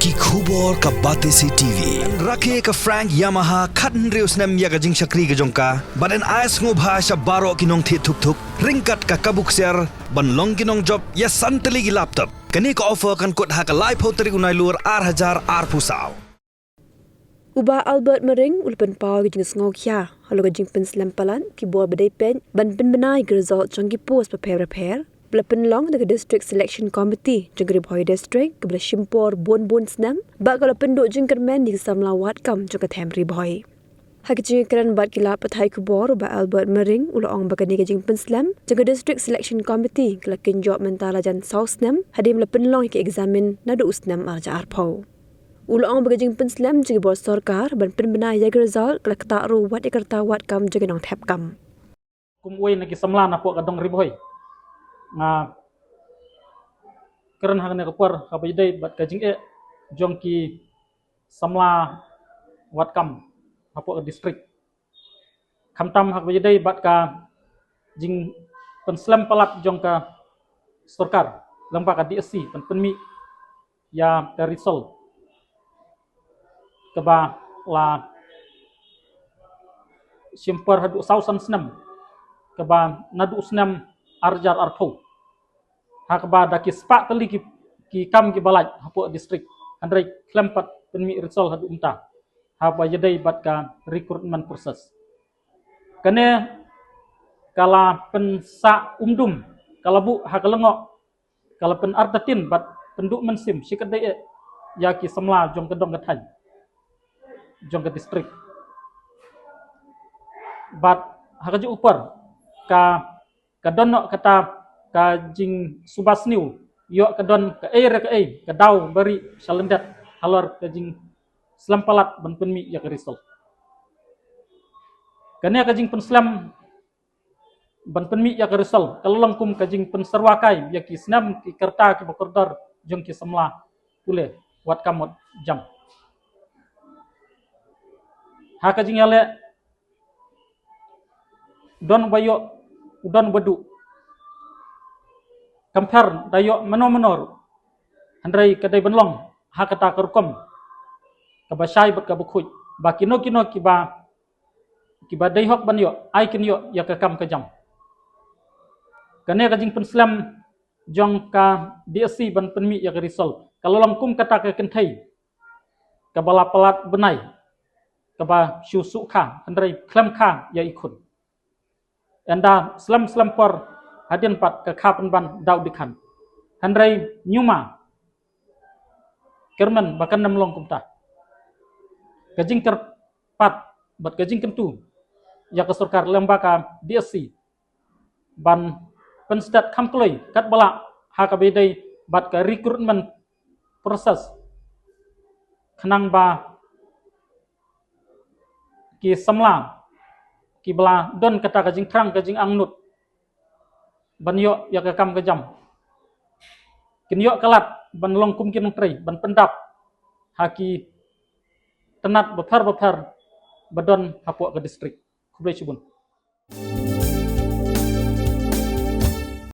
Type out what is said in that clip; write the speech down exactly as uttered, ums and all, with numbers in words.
Ki khubor ka Batesi T V. Rakhe ka Frank Yamaha khathynriew snem ïa ka jingshakri ka jong ka bad yn ai sngewbha sha baroh ki nongthied thuk thuk ryngkat ka kabu ksiar ban long ki nongjop ïa san tylli ki laptop. Kane ka offer kan kut ha ka laiphew tarik u Nailur ar hajar arphew saw. U Bah Albert Mering u la pynpaw ka jingsngewkhia halor ka jingpynslem palat ki bor ba dei peit ban pynbna ïa ki result jong ki post bapher bapher ba la pynlong da ka District Selection Committee jong ka Ri Bhoi District kaba la shim por bun bun snem bad ka la pynduh jingkyrmen ïa ki samla wad kam jong ka them Ri Bhoi. Ha ka jingïakren bad ki lad pathai khubor, u Bah Albert Mering u la ong ba kane ka jingpynslem jong ka District Selection Committee ka la kynjoh mynta la jan saw snem hadien ba la pynlong ïa ka eksamin naduh u snem ar hajar arphew. U la ong ba ka jingpynslem jong ki bor sorkar ban pynbna ïa ki result ka la ktah ruh wat ïa ka rta wad kam jong ki nongthep kam. Kum uwei na ki samla na poh ka dong Ri Bhoi, nga kren ha kane ka por kaba ïadei bad ka jingeh jong ki samla wad kam ha poh ka district. Khamtam ha kaba ïadei bad ka jingpynslem palat jong ka sorkar lyngba ka D S C ban pynmih ïa ka result kaba la shim por haduh saw san snem, kaba naduh snem ar hajar arphew. Ha kaba da ki spah tylli ki, ki kam kiba lait hapoh district, hynrei khlem pat pynmih result haduh mynta haba ïadei bad ka recruitment process. Kane ka la pynsah umdum, ka la buh ha ka lyngngoh, ka la pynartatien bad pynduh mynsiem shikatdei eh ïa ki samla jong ka dong ka thaiñ, jong ka district. Bad ha kajuh ka por ka, ka don noh kata ka jingsuba sniew, ïoh ka don kaei re kaei ka daw bari sha lyndet halor ka jingslem palat ban pynmih ïa ka result. Kane ka jingpynslem ban pynmih ïa ka result ka la long kum ka jingpynsyrwa kai ïa ki snem ki rta kiba kordor jong ki samla pule wad kam wad jam. Ha ka jingïaleh don ba ïoh, don ba duh, compare da ïoh mano mano ruh, hynrei ka dei ban long ha kata ka rukom kaba shai bad kaba khuid ba kino kino kiba, kiba dei hok ban ïoh ai kin ïoh ïa ka kam ka jam. Kane ka jingpynslem jong ka D S C ban pynmih ïa ka result ka la long kum kata ka kynthei kaba la palat bnai, kaba shu sukha hynrei khlem kha ïa i khun. Ynda slem slem por hadien pat ka kha pynban da u dikhan, hynrei ñiuma kyrmen ba kan ym long kumta. Ka jingkyrpad bad ka jingkyntu ïa ka sorkar lyngba ka D S C ban pynstet kham kloi katba lah ha kaba ïadei bad ka recruitment process, khnang ba ki samla kiba la don kata ka jingthrang ka jingangnud ban ïoh ïa ka kam ka jam kin ïoh ka lad ban long kum ki nongtrei ban pyndap ha ki tnat bapher bapher ba don hapoh ka district. Khublei shibun.